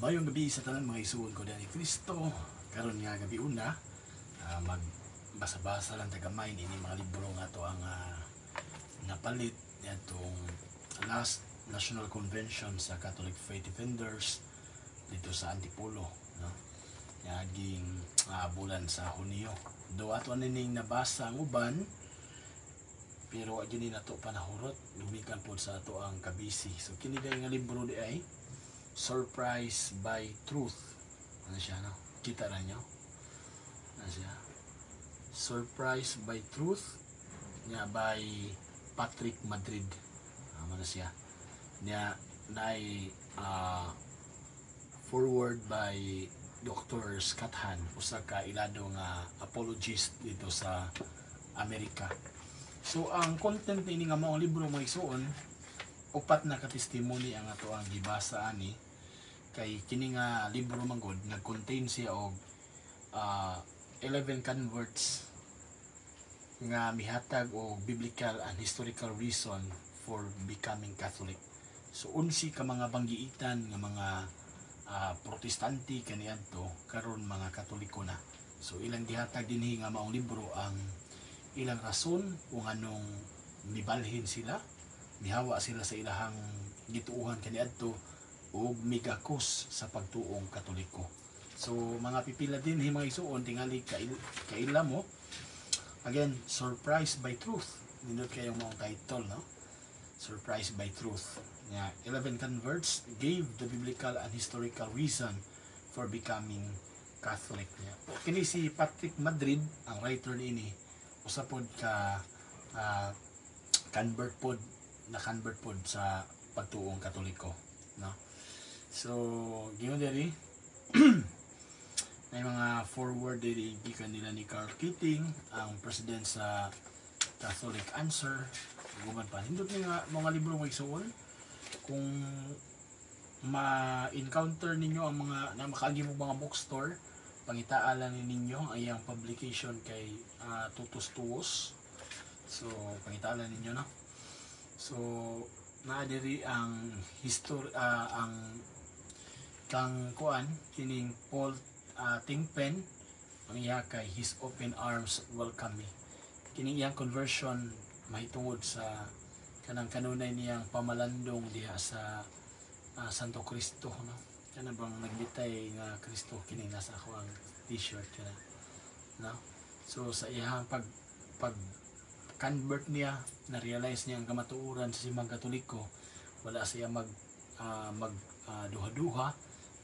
Maayong gabi sa tanan, mga igsuon ko ni Kristo. Karon nga gabi una, magbasa-basa lang ta gamay ini mga libro nga to ang napalit niadtong last National Convention sa Catholic Faith Defenders dito sa Antipolo, no? Niaging bulan sa Hunyo. Do ato ning nabasa ang uban, pero gyud ni nato panahurot lumikan pod sa ato ang kabisi. So kini day nga libro di ay Surprise by Truth. Ano siya, no? Kita na nyo? Ano siya? Surprise by Truth niya by Patrick Madrid. Ano siya? Niya naay foreword by Dr. Scott Hahn, usa ka ilado nga apologist dito sa Amerika. So ang content niini nga maong libro, mga igsuon, upat na ka testimony ang ato ang gibasa ani, kay kini nga libro man gud nag-contain siya og 11 converts nga mihatag og biblical and historical reason for becoming Catholic. So 11 ka mga banggiitan nga mga Protestante kaniadto, karon mga Katoliko na. So ilang gihatag dinhi nga maong libro ang ilang rason kung anong mibalhin sila, mihawa sila sa ilahang gituuhan kaniadto ug migakos sa pagtuong Katoliko. So mga pipila din mga igsuon, tingali kaila mo. Again, Surprise by Truth. Nindot kayong mga title, no? Surprise by Truth. Yeah, 11 converts gave the biblical and historical reason for becoming Catholic. Yeah. Kini si Patrick Madrid, ang writer niini, usa pod ka convert pod, na convert pod sa pagtuong Katoliko, no? So, giyon diri may mga foreword diri gikan nila ni Karl Keating, ang president sa Catholic Answer. Guman pa. Nindot ni nga mga libro, mga igsuon, kung ma-encounter ninyo ang mga na makaagi mo mga bookstore, pangitaa lang ninyo ang iyang publication kay Totus Tuus. So pangitaa lang ninyo, no? So naa diri ang history, ang kang kuan kining Paul Tingpen, ang iya kay "His Open Arms Welcome Me". Kining iyang conversion mahitungod sa kanang kanunay niyang pamalandong diha sa Santo Cristo, no? Kana bang nagbitay nga Kristo, kini nasa ako ang T-shirt kana, no? So sa iyang pag pag convert niya, na realize niya ang kamatuoran sa Simbang Katoliko, wala siya mag mag duha-duha,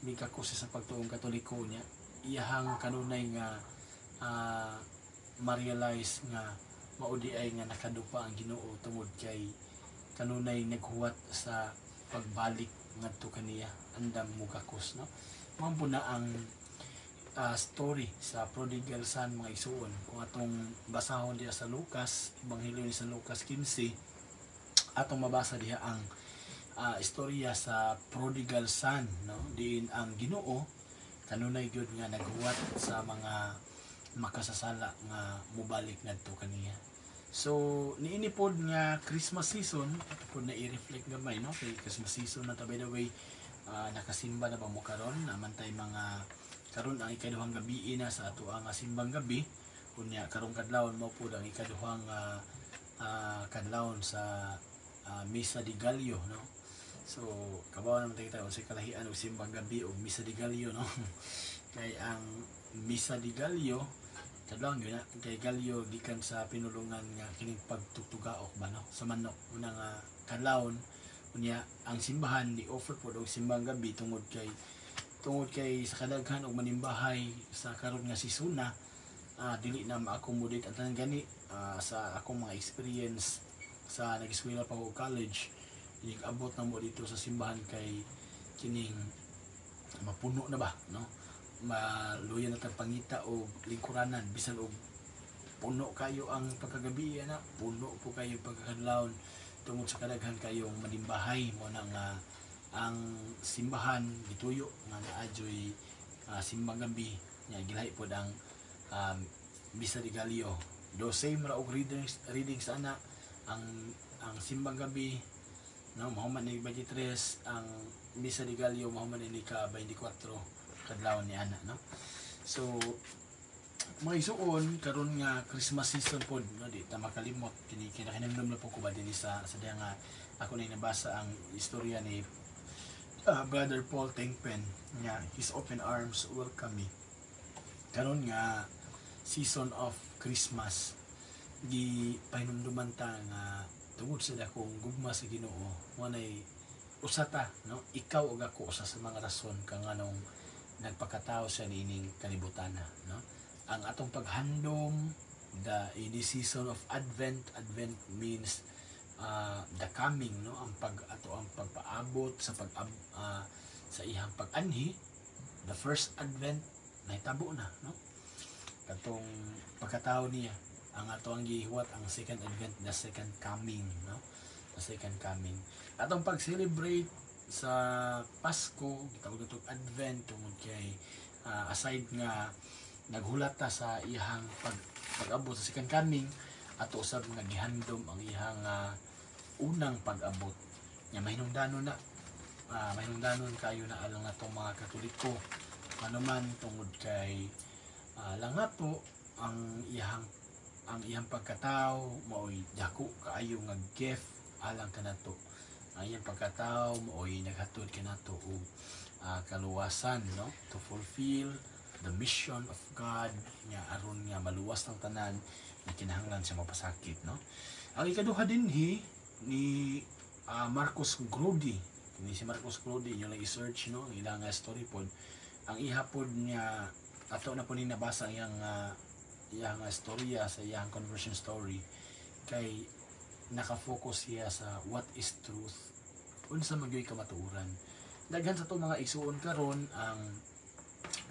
migakos siya sa pagtuong Katoliko niya. Iyahang kanunay nga ma-realize nga mao di ay nga nakadupa ang Ginoo tungod kay kanunay naghuwat sa pagbalik ngadto kaniya andam mugakos, no? Mao po na ang story sa prodigal son, mga igsuon. Kung atong basahon diha sa Lucas, Ebanghelyo ni San Lucas 15, atong mabasa diha ang istorya sa prodigal son, no? Diin ang Ginoo kanunay gyud nga naghuwat sa mga makasasala nga mobalik ngadto kaniya. So niini pod nga Christmas season, ato pod na i-reflect gamay, no? Kay Christmas season na ta. By the way, nakasimba na ba mo karon? Namantay mga karon ang ikaduhang gabi na sa ato ang simbang gabi. Unya karong kadlawon mao pod ang ikaduhang kadlawon sa Misa de Gallo, no? So kabaw naman kita unsay kalahian og simbang gabi og Misa de Gallo, no? Kay ang Misa de Gallo kadlawon gyud na kay Gallo gikan sa pinulungan nga kining pagtugtugaok ba, no, sa manok una nga kadlawon. Unya ang simbahan ni offer pod og simbang gabi tungod kay sa kadaghan og manimbahay sa karon nga seasona, dili na ma-accommodate ang tanan. Gani sa akong mga experience sa nag-eskwela pa ko college, abot na mo dito sa simbahan kay kining mapuno na ba, no? Maluya na tag pangita og lingkuranan bisan og puno kayo ang pagkagabi ana, puno po kayo pagkakadlawon tungod sa kadaghan kayong manimbahay. Mo na nga ang simbahan gituyo nga naa joy simbang gabi nya gilahi pod ang Misa de Gallo. Do same ra og readings ana ang simbang gabi. no? Mahuman ni 23 ang Misa de Gallo, mahuman ni ka 24 kadlawon ni ana, no? So mga isuon, karon nga Christmas season pod, no, di ta makalimot kini. Kinahinumdum na po ko ba dinhi sa diha nga ako na nabasa ang istorya ni Brother Paul Tengpen nga "His Open Arms Welcome Me". Karon nga season of Christmas, gi pahinumduman ta nga tungod sa dakong gugma sa Ginoo, wanay usa ta, no, ikaw ug ako, usa sa mga rason kang nganong nagpakatao siya niining kalibutana, no? Ang atong paghandom the in the season of Advent. Advent means the coming, no? Ang pag ato ang pagpaabot sa pag sa iyang pag-anhi. The first Advent nahitabo na, no, katong pagkatao niya. Ang ato ang gihiwat ang second Advent, the second coming, no, the second coming. Atong pag-celebrate sa Pasko, gitawag nato Advent tungod kay aside nga naghulat ta sa iyang pag-abot sa second coming, ato usab nga gihandom ang iyang unang pag-abot. Nya mahinungdanon na mahinungdanon kayo na alang atong mga Katoliko, ano man tungod kay lang nato ang iyang pagkatao maoy dako kaayo nga gift alang kanato. Ang iyang pagkatao maoy naghatod kanato og kaluwasan, no, to fulfill the mission of God nga aron nga maluwas ng tanan nga kinahanglan siya mapasakit, no? Ang ikaduha dinhi ni Marcos Grodi. Ni si Marcos Grodi, inyo lang i-search, no, ang ilang nga story pod. Ang iha pod niya, ato na po ni nabasa ang iyang storya sa iyang conversion story kay nakafocus siya sa what is truth, unsa man gyud kamatuoran. Daghan sa to mga igsuon karon ang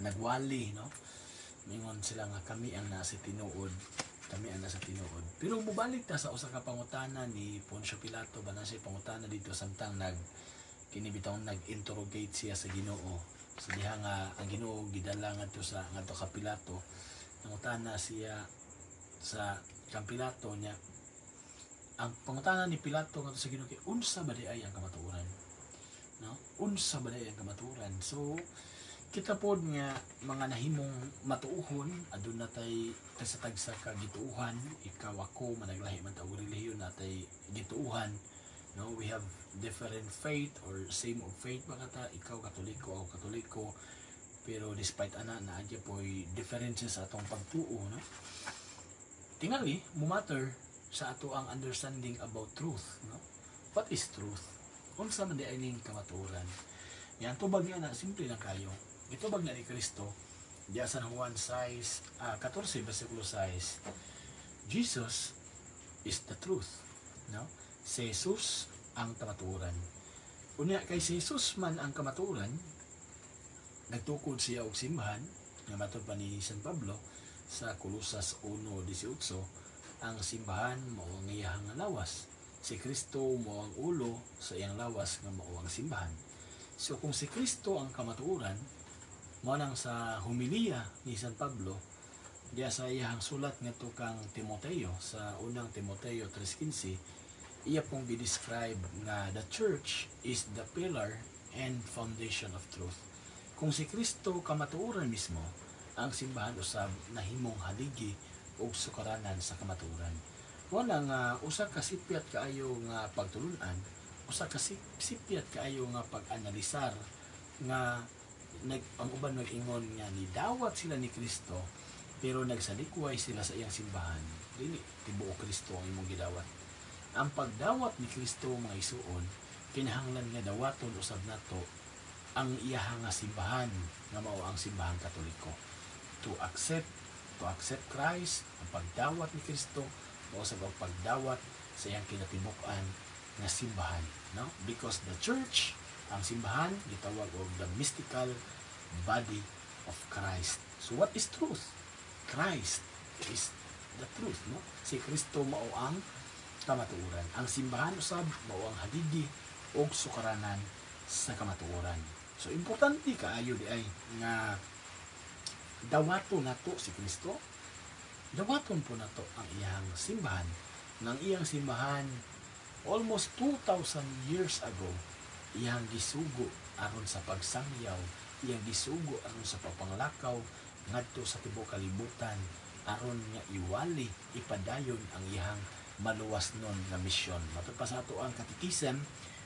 nagwali, no? Mingon sila nga kami ang nasa tinuod, kami ang nasa tinuod. Pero mubalik ta sa usa ka pangutana ni Poncio Pilato ba na siya pangutana dito samtang nag kini bitaw nag-interrogate siya sa Ginoo sa diha nga ang Ginoo gidala ngadto sa ngadto ka Pilato. Nangutana siya sa kang Pilato niya. Ang pangutana ni Pilato ngadto sa Ginoo kay unsa ba di ay ang kamatuoran, no? Unsa ba di ay ang kamatuoran? So kita pod nga mga nahimong matuohon, aduna tay tagsa-tagsa ka gituohan. Ikaw, ako, managlahi man ta og relihiyon, natay gituohan, no? We have different faith or same of faith ba kata. Ikaw Katoliko, ako Katoliko, pero despite ana, naa poy differences sa atong pagtuo, no? Tingali mo matter sa ato ang understanding about truth, no? What is truth? Unsa man di ay ning kamatuoran? Yan tubag niya na simple lang kayo. Gitubag na ni Kristo diya sa Juan 6, 14 versikulo 6, Jesus is the truth, no? Si Jesus ang kamatuoran. Unya kay si Jesus man ang kamatuoran, nagtukod siya og simbahan nga matod pa ni San Pablo sa Colosas 1:18, ang simbahan mao ang iyang lawas. Si Kristo mao ang ulo sa iyang lawas nga mao ang simbahan. So kung si Kristo ang kamatuoran, mao nang sa homilya ni San Pablo diya sa iyang sulat ngadto kang Timoteo sa Unang Timoteo 3:15, iya pong gi-describe nga the church is the pillar and foundation of truth. Kung si Kristo kamatuoran mismo, ang simbahan usab nahimong haligi ug sukaranan sa kamatuoran. Wala nga usa ka sipyat kaayo nga pagtulun-an, usa ka sipyat kaayo nga pag-analisar nga ang uban nag-ingon nga nidawat sila ni Kristo pero nagsalikway sila sa iyang simbahan. Dili tibuok Kristo ang imong gidawat. Ang pagdawat ni Kristo, mga isuon, kinahanglan nga dawaton usab nato ang iyahang nga simbahan nga mao ang Simbahang Katoliko. To accept Christ, ang pagdawat ni Kristo mao usab ang pagdawat sa iyang kinatibuk-an nga simbahan, no? Because the church, ang simbahan, gitawag og the mystical body of Christ. So what is truth? Christ is the truth, no? Si Kristo mao ang kamatuoran. Ang simbahan usab mao ang haligi og sukaranan sa kamatuoran. So importante kaayo di ay nga dawaton nato si Kristo, dawaton po nato ang iyang simbahan. Nang iyang simbahan Almost 2,000 years ago, iyang gisugo aron sa pagsangyaw, iyang gisugo aron sa pagpanglakaw ngadto sa tibuok kalibutan aron nga iwali, ipadayon ang iyang maluwasnon nga misyon. Matud pa sa ato ang Catechism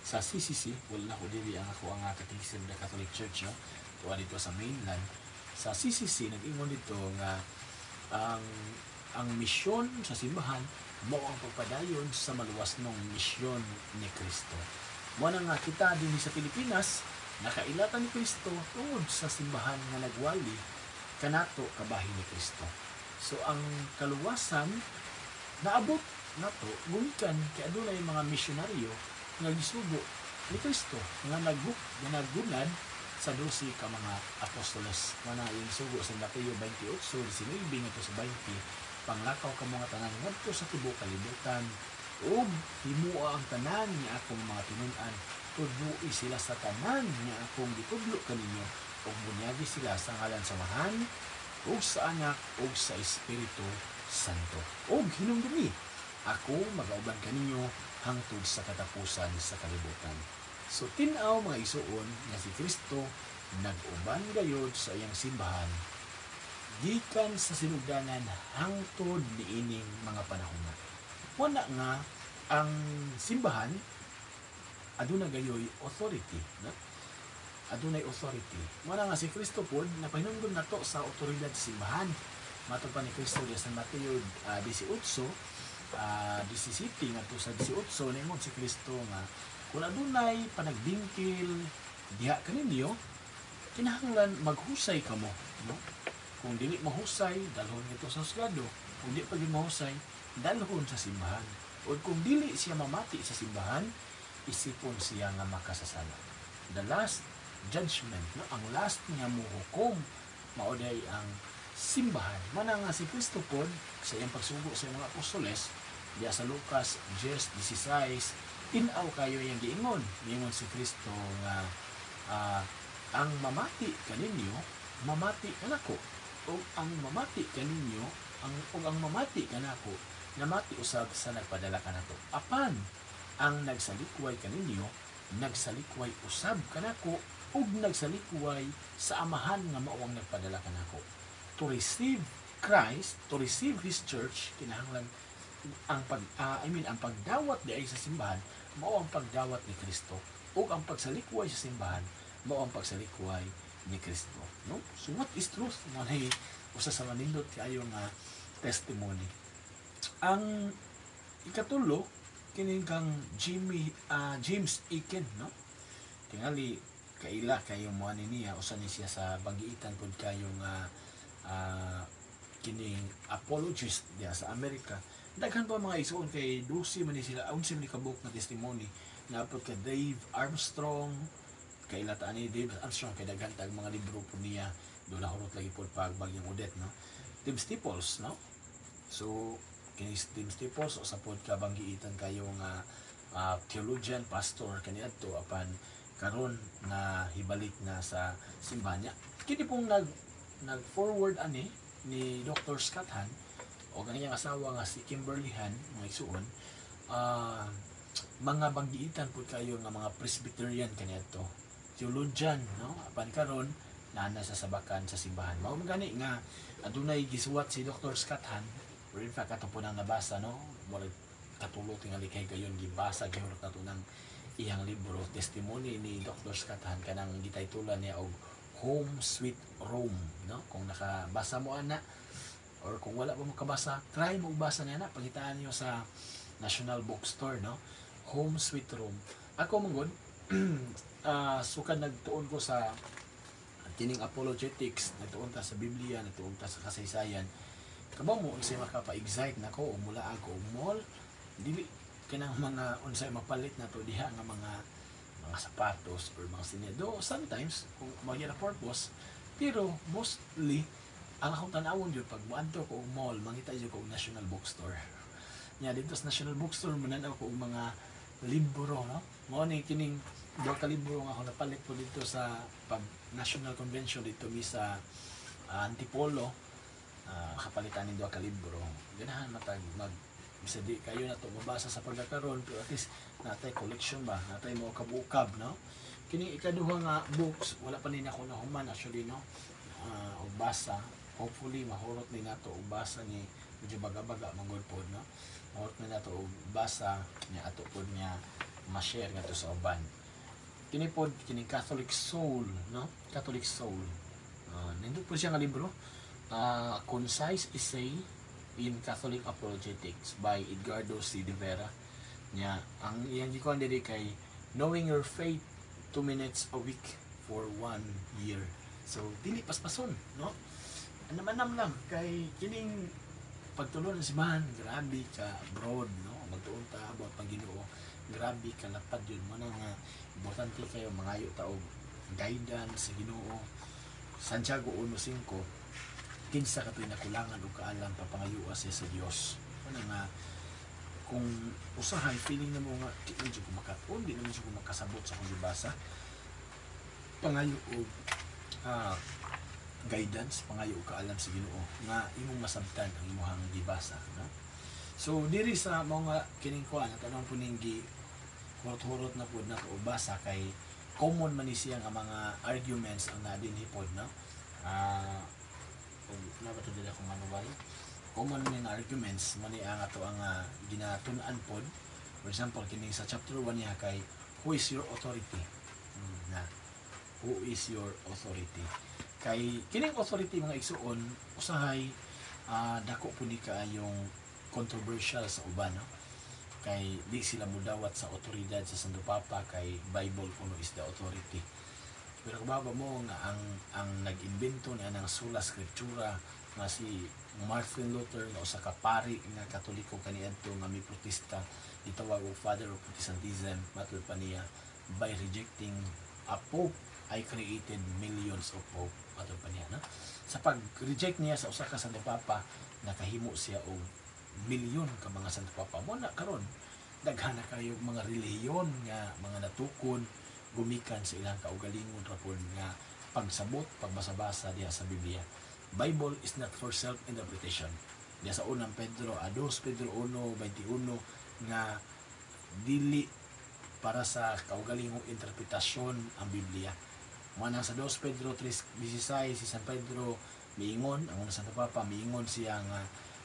sa CCC, wala ko dili ang ako ang Catechism the Catholic Church, no? Tuwa dito sa mainland. Sa CCC, nag-ingon dito nga ang misyon sa simbahan mao ang pagpadayon sa maluwasnong misyon ni Kristo. Mao na nga kita dinhi sa Pilipinas nakailatan ni Kristo tungod sa simbahan nga nagwali kanato kabahin ni Kristo. So ang kaluwasan naabot nato gumikan kay adunay mga misyonaryo nga gisugo ni Kristo nga naghuk nga naggunad sa 12 ka mga apostoles. Mana yung sugo sa Mateo 28:19 ngadto sa 20, "Panglakaw ka mga tanan ngadto sa tibuok kalibutan ug himua ang tanan nga akong mga tinun-an. Tudloi sila sa tanan nga akong gitudlo kaninyo ug bunyagi sila sa ngalan sa Amahan ug sa Anak ug sa Espiritu Santo. Ug hinumdumi, ako magauban kaninyo hangtod sa katapusan sa kalibutan." So tin-aw, mga igsuon, nga si Kristo nag-uban gayod sa iyang simbahan gikan sa sinugdanan hangtod niining mga panahon na. Wala nga ang simbahan aduna gayoy authority, no? Adunay authority. Wala nga si Kristo pod napahinungdon nato sa otoridad sa simbahan. Matod pa ni Kristo diya sa Mateo 18, 17 ngadto sa 18, ningon si Kristo nga kung adunay panagbingkil diha kaninyo, kinahanglan maghusay kamo, no? Kung dili mahusay, dalhon ngadto sa husgado. Kung di pa gyud mahusay, dalhon sa simbahan. O kung dili siya mamati sa simbahan, isipon siya nga makasasala. The last judgment, no? Ang last nga muhukom mao day ang simbahan. Mana nga si Kristo pod sa iyang pagsugo sa iyang mga apostoles diya sa Lucas 10:16, tin-aw kayo iyang giingon. Giingon si Kristo nga ang mamati kaninyo, mamati kanako, ug ang mamati kaninyo, ang ug ang mamati kanako, namati usab sa nagpadala kanato. Apan ang nagsalikway kaninyo, nagsalikway usab kanako ug nagsalikway sa Amahan nga mao ang nagpadala kanako. To receive Christ, to receive His church, kinahanglan ang pag I mean, ang pagdawat di ay sa simbahan mao ang pagdawat ni Kristo ug ang pagsalikway sa simbahan mao ang pagsalikway ni Kristo, no? So what is truth? Mao nay usa sa manindot kaayo nga testimony. Ang ikatulo, kining kang Jimmy James Akin, no? Tingali kaila kayo mo ani niya. Usa ni siya sa banggiitan pud kayo nga kining apologist diya sa Amerika. Daghan pa, mga igsuon, kay 12 man ni sila, 11 man ni kabuok na testimony. Naapod ka Dave Armstrong. Kaila ta ani Dave Armstrong kay daghan tag mga libro po niya. Doon hurot lagi pod pag Bagyong Odette, no? Tim Staples, no? So kini Tim Staples usa pod ka banggiitan kayo nga theologian, pastor kaniadto, apan karon na hibalik na sa simbahan niya. Kini pong nag nag forward ani ni Dr. Scott Hahn o ang iyang asawa nga si Kimberly Hahn, mga igsuon, mga banggiitan pud kayo nga mga Presbyterian kaniadto, theologian, no? Apan karon naa na sa sabakan sa simbahan. Mao man gani nga adunay gisuwat si Dr. Scott Hahn, or in fact ato po nang nabasa, no? Murag katulo tingali kay gayon gibasa gihurot nato ng iyang libro, testimony ni Dr. Scott Hahn, kanang gitaytulan niya og Home Sweet Rome, no? Kung nakabasa mo ana or kung wala pa mo kabasa, try mo basa niya na, pangitaan niyo sa National Bookstore, no? Home Sweet Rome. Ako man gud, sukad nagtuon ko sa kining apologetics, nagtuon ta sa Biblia, nagtuon ta sa kasaysayan, kabaw mo unsay makapa-excite nako o mula ako og mall, dili kanang mga unsay mapalit na to diha nga mga sapatos or mga sinedo. Sometimes kung mao na purpose, pero mostly ang akong tan-awon jud pag muadto ko og mall, mangita jud ko og National Bookstore nya. Dito sa National Bookstore mananaw ko og mga libro, no? Mao ni kining duha ka libro nga ako napalit po dito sa pag National Convention dito mi sa Antipolo. Kapalitan ning duha ka libro. Ganahan matag mag Bisa di kayo na to mabasa sa pagkakaron, pero at least natay collection ba, natay mo kabukab, no? Kini ikaduha nga books, wala pa ni nako nahuman actually, no, og basa. Hopefully mahurot ni nato og basa ni, medyo baga-baga man gud pod, no? Mahurot ni nato og basa niya, ato pod niya ma-share ngadto sa uban. Kini pod, kining Catholic Soul, no? Catholic Soul, nindot po siya nga libro, Concise Essay in Catholic Apologetics by Edgardo C. De Vera. Nya ang iyang gikuan diri kay "Knowing Your Faith, 2 minutes a week for one year". So dili paspason, no? Anam-anam lang kay kining pagtulo ng simbahan, grabe ka broad, no? Magtuon ta about pang Ginoo, grabe ka lapad yun mo na nga importante kayo mangayo ta og guidance sa Ginoo. Santiago 1:5, "Kinsa katoy nakulangan og kaalam, papangayua siya sa Dios." Ano nga kung usahay feeling na mo nga di man jud ko makatuon, di naman jud ko makasabot sa akong gibasa, pangayo og guidance, pangayo og kaalam sa Ginoo nga imong masabtan ang imong gibasa, no? So diri sa mga kining kuan, tanong po ning gi hurot-hurot na pud nato og basa kay common man ni siya nga mga arguments ang naa dinhi pod, no? Ug na ba to dili akong manual? Common man nga arguments man ni ang ato ang ginatun-an pod. For example, kining sa chapter 1 niya kay "Who is your authority?" Na "Who is your authority?" Kay kining authority, mga igsuon, usahay dako po ni kaayong controversial sa uban, no? Kay di sila mudawat sa otoridad sa Santo Papa kay Bible kuno is the authority. Pero kababa mo nga ang nag-imbento niya ng Sola Scriptura nga si Martin Luther, nga usa ka pari nga Katoliko kaniadto nga mi protesta, gitawag og father of Protestantism, matud pa niya, "By rejecting a pope, I created millions of pope," matud pa niya, no? Sa pag-reject niya sa usa ka Santo Papa, nakahimo siya og milyon ka mga Santo Papa. Mo na karon daghan na kayo mga relihiyon nga mga natukon gumikan sa ilang kaugalingon ra pod nga pagsabot, pagbasa-basa diha sa Biblia. Bible is not for self-interpretation. Diha sa unang Pedro, 2 Pedro 1:21, nga dili para sa kaugalingong interpretasyon ang Biblia. Mo na sa 2 Pedro 3:16, si San Pedro miingon, ang unang Santo Papa, miingon siya nga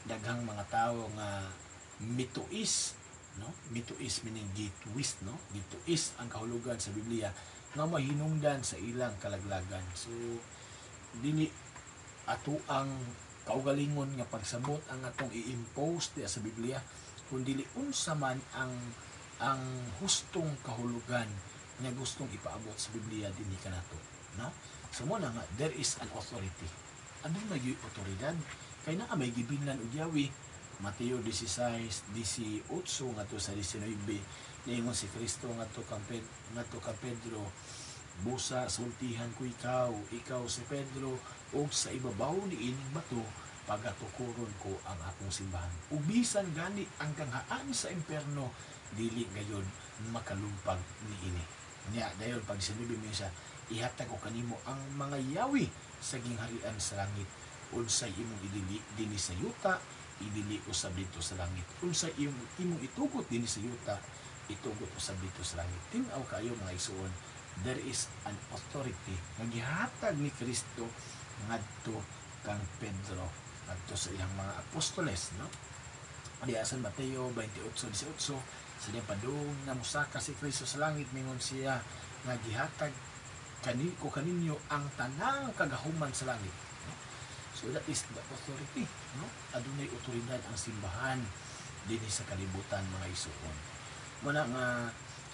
daghang mga tao nga mituis, no? Mituis meaning gitwist, no? Gituis ang kahulugan sa Biblia nga mahinungdan sa ilang kalaglagan. So dili ato ang kaugalingon nga pagsabot ang atong i-impose diya sa Biblia, kun dili unsa man ang hustong kahulugan nga gustong ipaabot sa Biblia dinhi kanato, no? So mo na nga there is an authority. Aduna gyud otoridad kay naa may gibinlan og yawi. Mateo 16, 18 ngadto sa 19, niingon si Kristo ngadto kang Pedro, "Busa, sultihan ko ikaw, ikaw si Pedro, ug sa ibabaw ni ining bato pagatukuron ko ang akong simbahan. Ug bisan gani ang kanghaan sa impierno dili gayon makalumpag niini." Nya dayon pag sinabi mo siya, "Ihatag ko kanimo ang mga yawi sa gingharian sa langit. Unsay imong idili dinhi sa yuta, idili usab dito sa langit. Unsay imong itugot dinhi sa yuta, itugot usab dito sa langit." Tin-aw kayo, mga igsuon, there is an authority nga gihatag ni Kristo ngadto kang Pedro, ngadto sa iyang mga apostoles, no? Diya sa Mateo 28:18, sa diya padung na musaka si Kristo sa langit, mingon siya nga "Gihatag kani ko kaninyo ang tanang kagahuman sa langit," no? So that is the authority, no? Adunay otoridad ang simbahan dinhi sa kalibutan, mga igsuon. Muna nga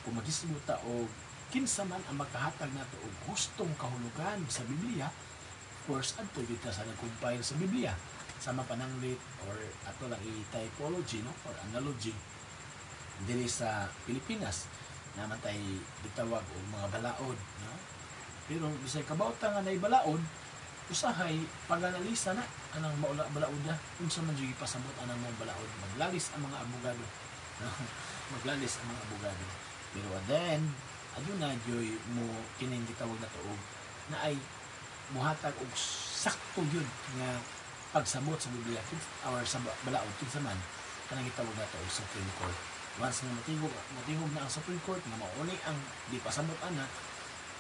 kung magisgot ta og kinsa man ang makahatag nato og hustong kahulugan sa Biblia, of course adto gyud ta sa nag-compile sa Biblia. Sama pananglit or ato lang i-typology, no, or analogy, diri sa Pilipinas naman tay gitawag og mga balaod, no? Pero bisag kabaw ta nga naay balaod, usahay pag-analisa na anang maula balaoda, unsa man jud ipasabot anang mga balaod. Maglalis ang mga abogado, no? Maglalis ang mga abogado, pero then aduna gyoy mo kining gitawag na og na ay muhatag og sakto gyud nga pagsabot sa Biblia or sa balaod, kinsa man. Kanang gitawag nato og Supreme Court. Once nga matingog na ang Supreme Court nga mauni ang di pasabot ana,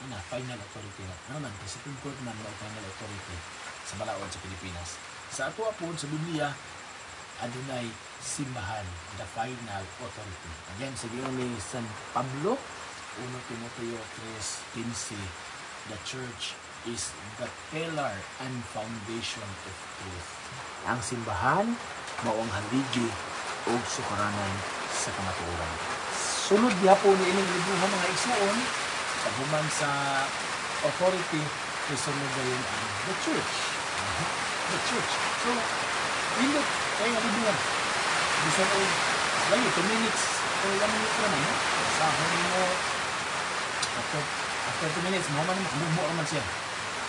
ana final authority na. Ano man kay Supreme Court man mao final authority sa balaod sa Pilipinas. Sa ato pod sa Biblia, adunay simbahan, the final authority. Again, sa giingon ni San Pablo, 1 Timoteo 3:15, "The church is the pillar and foundation of truth." Ang simbahan mao ang haligi ug sukaranan sa kamatuoran. Sulod gyapon ni ining libroha, mga igsuon, sa human sa authority, isunod dayon ang the church. The church. So, nindot kay nga libro. Bisan og lagi 2 minutes o 1 minute naman, no? Basahon nimo, after 2 minutes mo man makamugmo naman siya.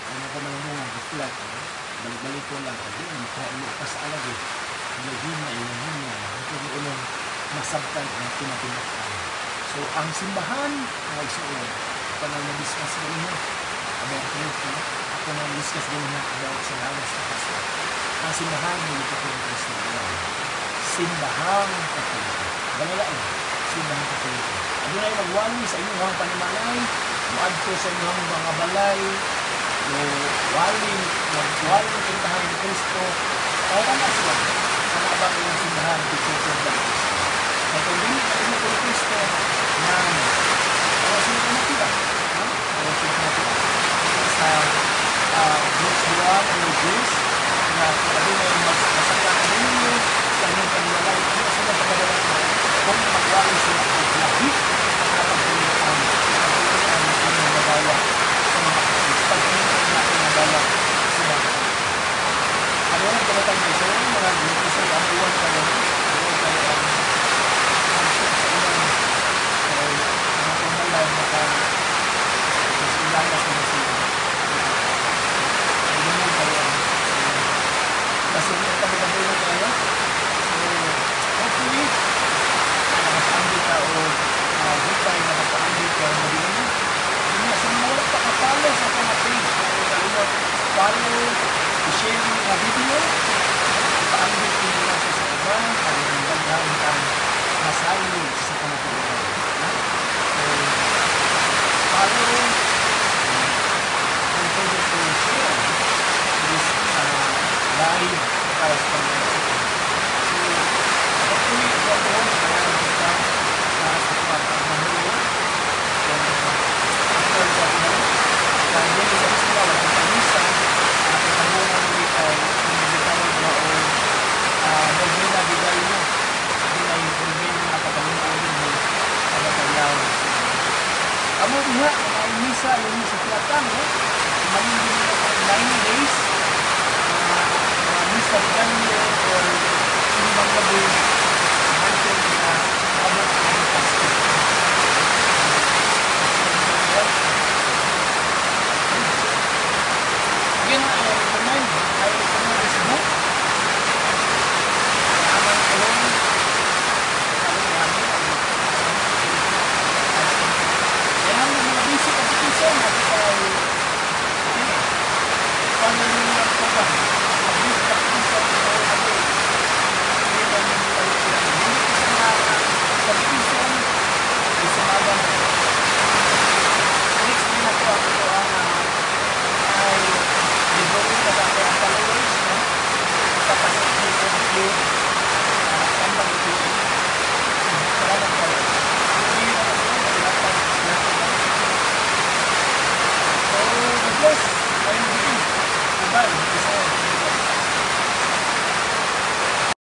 Ano ko man mo nga reflect, no? Balik-balik ko lang kay di man mo pa sa alagi. Ilahina, ilahina, hangtod ni unong masabtan ang kinatibukan. So, ang simbahan, mga igsuon, ako na na-discuss ganina about truth, no? Ako na na-discuss ganina about sa lawas ni Kristo. Ang simbahan, hindi ko ni Kristo. Simbahang Katoliko. Balalain, Simbahang Katoliko. Adunay magwali sa inyong panimalay, muadto sa inyong mga balay, mo wali, magwali kintahan ni Kristo, kaya na sila. Sa mga inyong simbahan, gitukod ng Kristo. Kaya kung dili ka ni Kristo, nang wala sila kamatian. No? Wala sila kamatian. Sa Brooks 1 o Jews, na kung adunay masaktan ninyo sa inyong panimalay, ano sila pagkadala kung magwali sila og lahi nga pagtuluan, pagtuluan na inyong magawa sa mga Katoliko, pagtuluan na inyong magawa sa mga Katoliko. Ano ang kabatang iso, mga Kristo, ang uwan kayo, uwan kayo ang ang sa inyong kay mga pambalay maka mas ilalas na sila. Ganyan kayo ang kasi hindi ka magandang kayo. So, hopefully, nakapaambit ka o hupay nakapaambit ka o gabi na. Yun nga, sa mga wala pa ka-follow sa akong mga page, kung kalimot, follow, i-share yung mga video, ipaambit ko nila siya sa iba, para daghan kang masayod sa kamatuoran. No? So, follow, don't forget to share this live para sa pag. So, hopefully, ito ako, nakalaman kita para sa pagmamulo. So, after sa pinalo, kaya dito sa eskwela, wala kang misa, ang pagkamunan nila kay ang gitawag na o Novena de Gallo. Hindi na yung novena nga pagkamunan din sa. Amo diha, ang misa, yung sa Tiatang, no? Imayin din nila sa 9 days, mga misa de Gallo or simbang gabi.